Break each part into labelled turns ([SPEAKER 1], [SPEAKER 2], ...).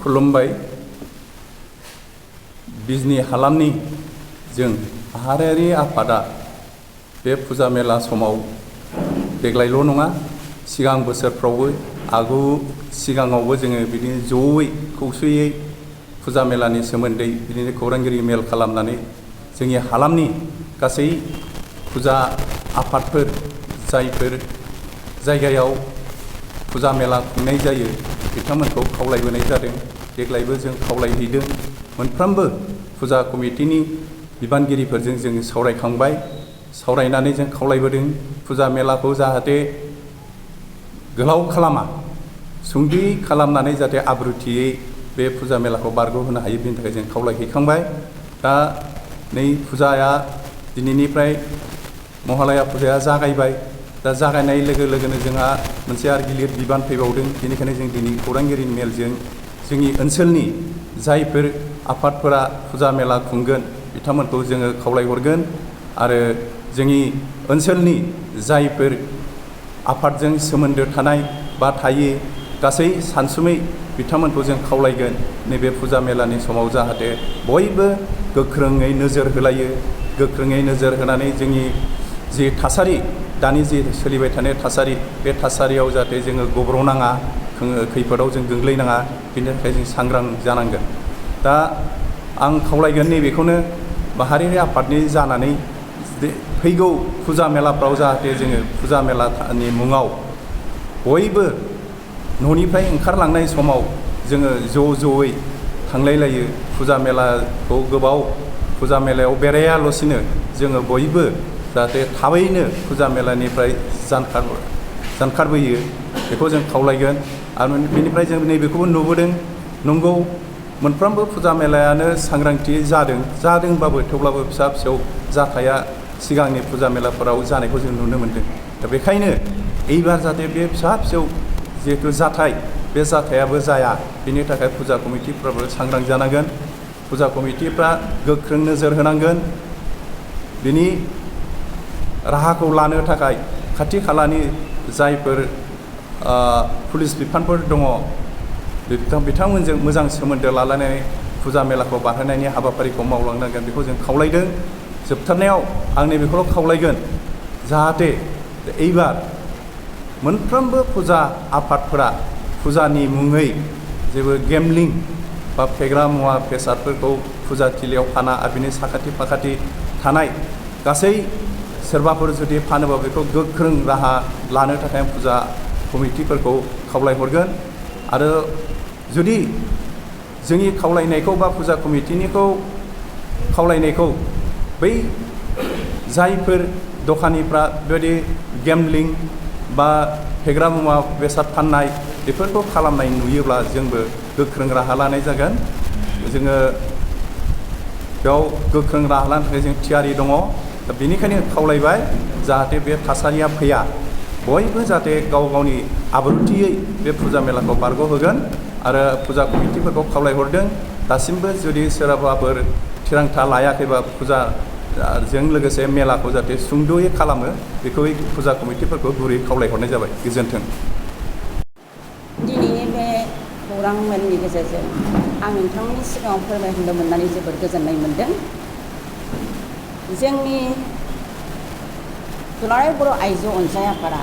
[SPEAKER 1] खुलुमबाय बिजनी हालामनि जों माहारियारि आफादा बे फुजा मेला समाव देग्लायल' नङा सिगां बोसोरफ्रावबो सिगाङावबो जोङो बिदिनो जयै खौसेयै फुजा मेलानि सोमोन्दै बिदिनो खौरांगिरि मेल खालामनानै जोंनि हालामनि गासै फुजा आफादफोर जायफोर जायगायाव फुजा मेला खुंनाय जायो बिथांमोनखौ खावलायबोनाय जादों। देग्लायबो जों खावलायहैदों। मोनफ्रोमबो फुजा कमिटिनि बिबानगिरिफोरजों जों सावरायखांबाय। सावरायनानै जों खावलायबोदों फुजा मेलाखौ जाहाथे गोलाव खालामा, सुंद'यै खालामनानै जाहाथे आब्रुथियै बे फुजा मेलाखौ बारग'होनो हायो बेनि थाखाय जों खावलायहैखांबाय। दा नै फुजाया दिनैनिफ्राय महालया फुजाया जागायबाय। दा जागायनाय लोगो लोगोनो जोंहा मोनसे आरो गिलिर बिबान फैबावदों। बेनिखायनो जों दिनै खौरांगिरि मेलजों जोंनि ओनसोलनि जायफोर आफादफोरा फुजा मेला खुंगोन बिथांमोनखौ जोङो खावलायहरगोन आरो जोंनि ओनसोलनि जायफोर आफादजों सोमोन्दो थानाय बा थायो गासै सानसुमै बिथांमोनखौ जों खावलायगोन नैबे फुजा मेलानि समाव जाहाथे बयबो गोख्रोङै नोजोर होलायो, गोख्रोङै नोजोर होनानै जोंनि जि थासारि दानि जि सोलिबाय थानाय थासारि बे थासारियाव जाहाथे जोङो गब्र'नाङा, खैफोदाव जों गोग्लैनाङा बेनि थाखाय जों सांग्रां जानांगोन। दा आं खावलायगोन नैबेखौनो माहारियारि आफादनि जानानै फैगौ फुजा मेलाफ्राव जाहाथे जोङो फुजा मेलानि मुङाव बयबो न'निफ्राय ओंखारलांनाय समाव जोङो ज'यै थांलायलायो। फुजा मेलाखौ गोबाव फुजा मेलायाव बेरायाल'सिनो जोङो बयबो जाहाथे थाबैनो फुजा मेलानिफ्राय जानखारबोयो बेखौ जों खावलायगोन। आरो बेनिफ्राय जों नैबेखौबो नुबोदों, नंगौ मोनफ्रोमबो फुजा मेलायानो सांग्रांथि जादोंबाबो थेवब्लाबो फिसा फिसौ जाथाया सिगांनि फुजा मेलाफोराव जानायखौ जों नुनो मोन्दों। दा बेखायनो एइबार जाहाथे बे फिसा फिसौ जिहेतु जाथाय बे जाथायाबो जाया बेनि थाखाय फुजा कमिटिफ्राबो सांग्रां जानांगोन। फुजा कमिटिफ्रा गोख्रों नोजोर होनांगोन। बिनि राहाखौ लानो थाखाय खाथि खालानि जायफोर पुलिस बिफानफोर दङ बिथांमोनजों मोजां सोमोन्दो लालायनानै फुजा मेलाखौ बारहोनायनि हाबाफारिखौ मावलांनांगोन बेखौ जों खावलायदों। जोबथारनायाव आं नैबेखौल' खावलायगोन जाहाथे एइबार मोनफ्रोमबो फुजा आफादफोरा फुजानि मुङै जेबो गेमलिं बा फेग्रा मुवा बेसादफोरखौ फुजा थिलियाव फाना आरो बिनि साखाथि फाखाथि थानाय गासै सोरबाफोर जुदि फानोबा बेखौ गोख्रों राहा लानो थाखाय फुजा कमिटिफोरखौ खावलायहरगोन। आरो जुदि जोंनि खावलायनायखौ बा फुजा कमिटिनिखौ खावलायनायखौ बै जायफोर दखानिफ्रा बेबायदि गेमलिं बा फेग्रा मुवा बेसाद फाननाय बेफोरखौ खालामनाय नुयोब्ला जोंबो गोख्रों राहा लानाय जागोन। जोङो बेयाव गोख्रों राहा लानो थाखाय जों थियारि दङ। दा बेनिखायनो खावलायबाय जाहाथे बे थासारिया फैया, बयबो जाहाथे गाव गावनि आब्रुथियै बे फुजा मेलाखौ बारग'होगोन। आरो फुजा कमिटिफोरखौ खावलायहरदों दासिमबो जुदि सोरबाफोर थिरांथा लायाखैबा फुजाजों लोगोसे मेलाखौ जाहाथे सुंद'यै खालामो बेखौ फुजा कमिटिफोरखौ गुरै खावलायहरनाय जाबाय। गोजोन्थों।
[SPEAKER 2] दिनैनि बे खौरां मेलनि गेजेरजों आं नोंथांमोननि सिगाङाव फोरमायहरनो मोननानै जोबोद गोजोननाय मोन्दों। जोंनि दुलाराय बर' आइजो अनसाय आफादा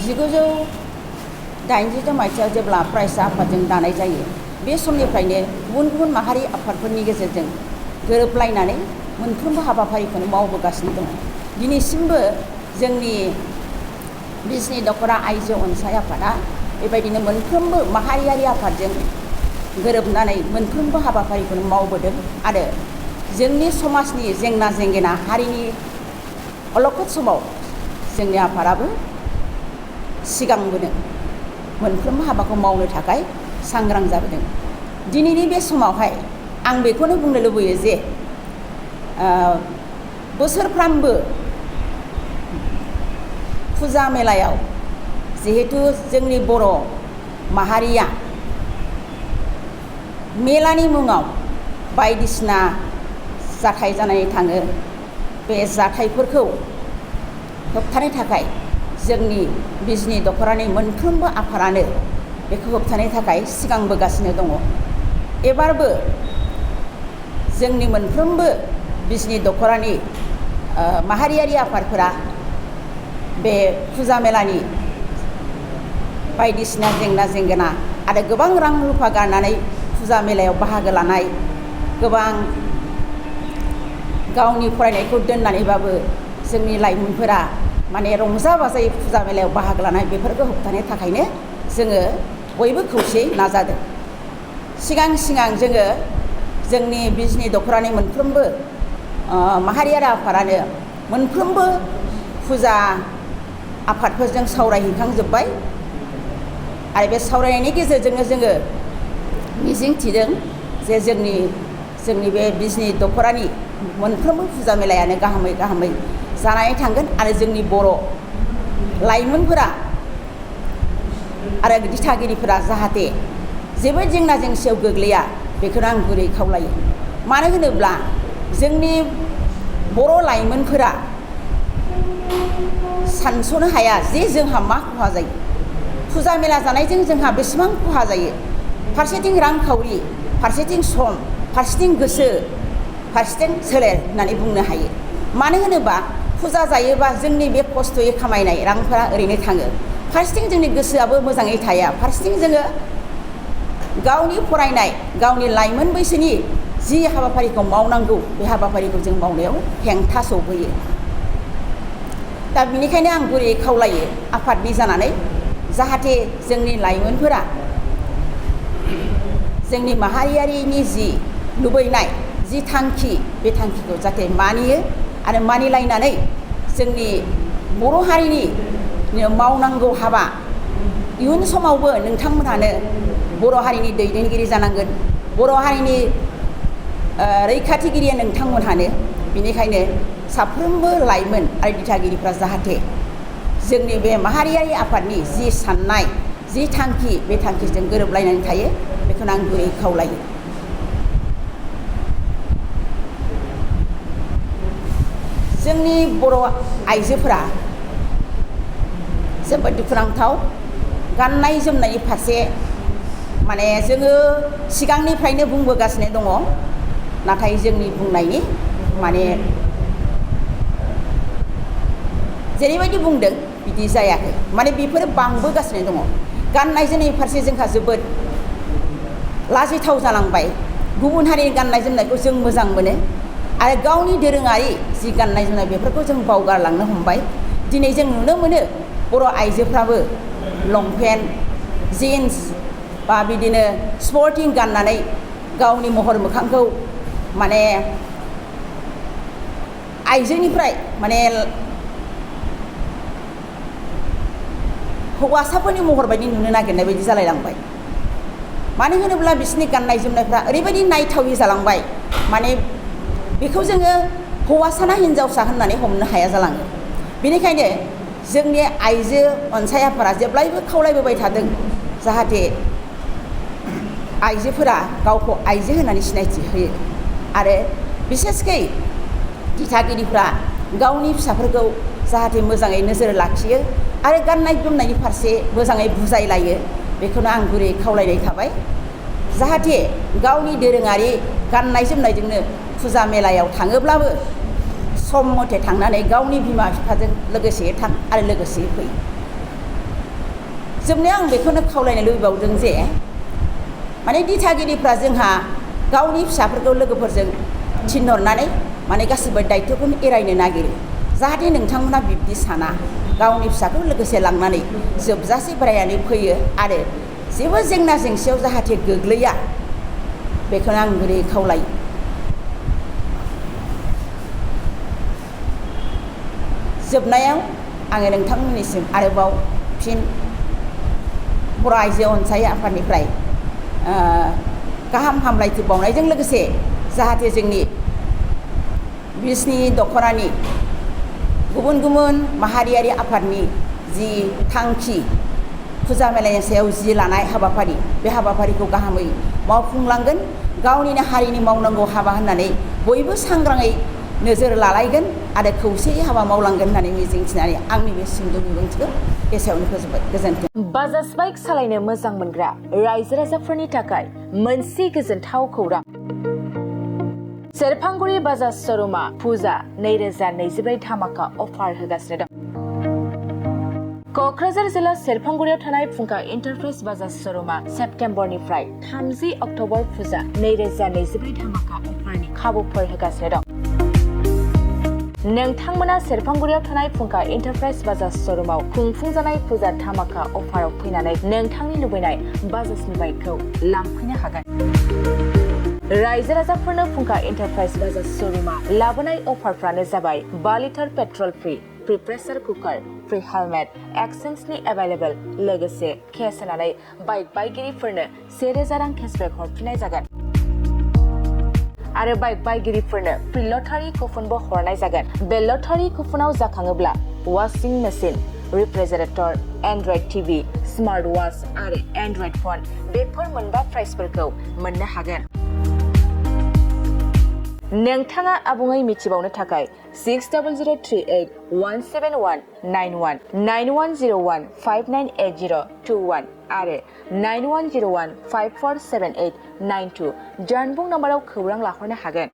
[SPEAKER 2] 1986 मायथाइयाव जेब्ला फरायसा आफादजों दानाय जायो बे समनिफ्रायनो गुबुन गुबुन माहारि आफादफोरनि गेजेरजों गोरोबलायनानै मोनफ्रोमबो हाबाफारिखौनो मावबोगासिनो दङ। दिनैसिमबो जोंनि बिजनी दख'रा आइजो अनसाय आफादा बेबायदिनो मोनफ्रोमबो माहारियारि आफादजों गोरोबनानै मोनफ्रोमबो हाबाफारिखौनो मावबोदों आरो जोंनि समाजनि जेंना जेंगोना हारिनि अलखद समाव जोंनि आफादाबो सिगांबोदों, मोनफ्रोमबो हाबाखौ मावनो थाखाय सांग्रां जाबोदों। दिनैनि बे समावहाय आं बेखौनो बुंनो लुबैयो जे बोसोरफ्रामबो फुजा मेलायाव जिहेतु जोंनि बर' माहारिया मेलानि मुङाव बायदिसिना जाथाय जानानै थाङो, बे जाथायफोरखौ होबथानो थाखाय जोंनि बिजनी दख'रानि मोनफ्रोमबो आफादानो बेखौ होबथानो थाखाय सिगांबोगासिनो दङ। एबारबो जोंनि मोनफ्रोमबो बिजनि दख'रानि माहारियारि आफादफोरा बे फुजा मेलानि बायदिसिना जेंना जेंगोना आरो गोबां रां रुफा गारनानै फुजा मेलायाव बाहागो लानाय, गोबां गावनि फरायनायखौ दोननानैबाबो जोंनि लाइमोनफोरा माने रंजा बाजायै फुजा मेलायाव बाहागो लानाय, बेफोरखौ होबथानो थाखायनो जोङो बयबो खौसेयै नाजादों। सिगां जोङो जोंनि बिजनि दख'रानि मोनफ्रोमबो माहारियारि आफादानो मोनफ्रोमबो फुजा आफादफोरजों सावरायहैखांजोब्बाय आरो बे सावरायनायनि गेजेरजोंनो जोङो मिजिं थिदों जे जोंनि बे बिजनि दख'रानि मोनफ्रोमबो फुजा मेलायानो गाहामै जानानै थांगोन आरो जोंनि बर' लाइमोनफोरा आरो दिथागिरिफोरा जाहाथे जेबो जेंना जेंसियाव गोग्लैया, बेखौनो आं गुरै खावलायो। मानो होनोब्ला जोंनि बर' लाइमोनफोरा सानस'नो हाया जे जोंहा मा खहा जायो। फुजा मेला जानायजों जोंहा बेसेबां खहा जायो। फारसेथिं रांखावरि, फारसेथिं सम, फारसेथिं गोसो, फारसेथिं सोलेर होननानै बुंनो हायो। मानो होनोबा फुजा जायोबा जोंनि बे खस्थ'यै खामायनाय रांफोरा ओरैनो थाङो। फारसेथिं जोंनि गोसोआबो मोजाङै थाया। फारसेथिं जोङो गावनि फरायनाय, गावनि लाइमोन बैसोनि जि हाबाफारिखौ मावनांगौ, बे हाबाफारिखौ जों मावनायाव हेंथा सौफैयो। दा बिनिखायनो आं गुरैयै खावलायो आफादनि जानानै, जाहाथे जोंनि लाइमोनफोरा जोंनि माहारियारिनि जि लुबैनाय, जि थांखि, बे थांखिखौ जाहाथे मानियो आरो मानिलायनानै जोंनि बर' हारिनि मावनांगौ हाबा, इयुन समावबो नोंथांमोनहानो बर' हारिनि दैदेनगिरि जानांगोन, बर' हारिनि रैखाथिगिरिया नोंथांमोनहानो। बिनिखायनो साफ्रोमबो लाइमोन आरो दिथागिरिफ्रा जाहाथे जोंनि बे माहारियारि आफादनि जि साननाय, जि थांखि, बे थांखिजों गोरोबलायनानै थायो, बेखौनो आं गुरै खावलायो। जोंनि बर' आइजोफोरा जोबोद दुखुनांथाव गाननाय जोमनायनि फारसे माने जोङो सिगांनिफ्रायनो बुंबोगासिनो दङ, नाथाय जोंनि बुंनायनि माने जेरैबायदि बुंदों बिदि जायाखै। माने बेफोरो बांबोगासिनो दङ। गाननाय जोमनायनि फारसे जोंहा जोबोद लाजिथाव जालांबाय। गुबुन हारिनि गाननाय जोमनायखौ जों मोजां मोनो आरो गावनि दोरोङारि जि गाननाय जोमनाय, बेफोरखौ जों बावगारलांनो हमबाय। दिनै जों नुनो मोनो बर' आइजोफ्राबो लंपेन्ट, जिन्स बा बिदिनो स्पर्टिं गाननानै गावनि महर मोखांखौ माने आइजोनिफ्राय माने हौवासाफोरनि महर बायदि नुनो नागिरनाय बायदि जालायलांबाय। मानो होनोब्ला बिसोरनि गाननाय जोमनायफ्रा ओरैबायदि नायथावै जालांबाय, माने बेखौ जोङो हौवासा ना हिनजावसा होननानै हमनो हाया जालाङो। बेनिखायनो जोंनि आइजो अनसायग्राफोरा जेब्लायबो खावलायबोबाय थादों, जाहाथे आइजोफोरा गावखौ आइजो होननानै सिनायथि होयो आरो बिसेसकै दिथागिरिफ्रा गावनि फिसाफोरखौ जाहाथे मोजाङै नोजोर लाखियो आरो गाननाय जोमनायनि फारसे मोजाङै बुजायलायो, बेखौनो आं गुरै खावलायनाय थाबाय। जाहाथे गावनि दोरोङारि गाननाय जोमनायजोंनो फुजा मेलायाव थाङोब्लाबो सम मथे थांनानै गावनि बिमा बिफाजों लोगोसे थां आरो लोगोसे फै। जोबनायाव आं बेखौनो खावलायनो लुबैबावदों जे माने दिथागिरिफ्रा जोंहा गावनि फिसाफोरखौ लोगोफोरजों थिनहरनानै माने गासिबो दायित्वखौनो एरायनो नागिरो। जाहाथे नोंथांमोना बिब्दि साना, गावनि फिसाखौ लोगोसे लांनानै जोबजासे बेरायनानै फैयो आरो जेबो जेंना जेंसियाव जाहाथे गोग्लैया, बेखौनो आं गुरै खावलायो। जोबनायाव आङो नोंथांमोननिसिम आरोबाव फिन बर' आइजो अनसाय आफादनिफ्राय गाहाम हामलायथि बावनायजों लोगोसे जाहाथे जोंनि बिजनि दख'रानि गुबुन गुबुन माहारियारि आफादनि जि थांखि, फुजा मेलानि सायाव जि लानाय हाबाफारि, बे हाबाफारिखौ गाहामै मावफुंलांगोन। गावनिनो हारिनि मावनांगौ हाबा होननानै बयबो सांग्राङै नोजोर लालायगोन आरो खौसेयै हाबा मावलांगोन होननानै मिजिंथिनानै आंनि बे सुंद' बिबुंथिखौ एसेयावनो फोजोबबाय। गोजोन्थों।
[SPEAKER 3] बाजाज बाइक सालायनो मोजां मोनग्रा रायजो राजाफोरनि थाखाय मोनसे गोजोनथाव खौरां। सेरफांगुरि बाजाज श'रुमा फुजा 2024 धामाका अफार होगासिनो दं। क'क्राझार जिल्ला सेरफांगुरियाव थानाय फुंखा इन्टारप्राइज बाजाज श'रुमा सेप्तेम्बरनिफ्राय 30 अक्ट'बर फुजा 2024 धामाका अफारनि खाबुफोर होगासिनो दं। नोंथांमोना सेरफांगुरियाव थानाय फुंखा इन्टारप्राइज बाजाज श'रुमाव खुंफुंजानाय फुजा धामाका अफाराव फैनानै नोंथांनि लुबैनाय बाजाजनि बाइकखौ लांफैनो हागोन। रायजो राजाफोरनो फुंखा इन्टारप्राइज बाजाज श'रुमा लाबोनाय अफारफ्रानो जाबाय 2 litre petrol free pressure cooker, free helmet, एक्सचेन्जनि एभेलेबल, लोगोसे केस होनानै बाइक बायगिरिफोरनो 1000 रां केसबेक हरफिननाय जागोन। आरो बाइक बायगिरिफोरनो फ्रि लटारि कुपनबो हरनाय जागोन। बे लटारि कुपनाव जाखाङोब्ला washing machine, refrigerator, android TV, smart watch आरो एन्ड्रइड फन बेफोर मोनबा प्राइजफोरखौ मोननो हागोन। नोंथाङा आबुङै मिथिबावनो थाखाय 6003817191 9101598021 आरो 9101547892 जानबुं नाम्बाराव खौरां लाहरनो हागोन।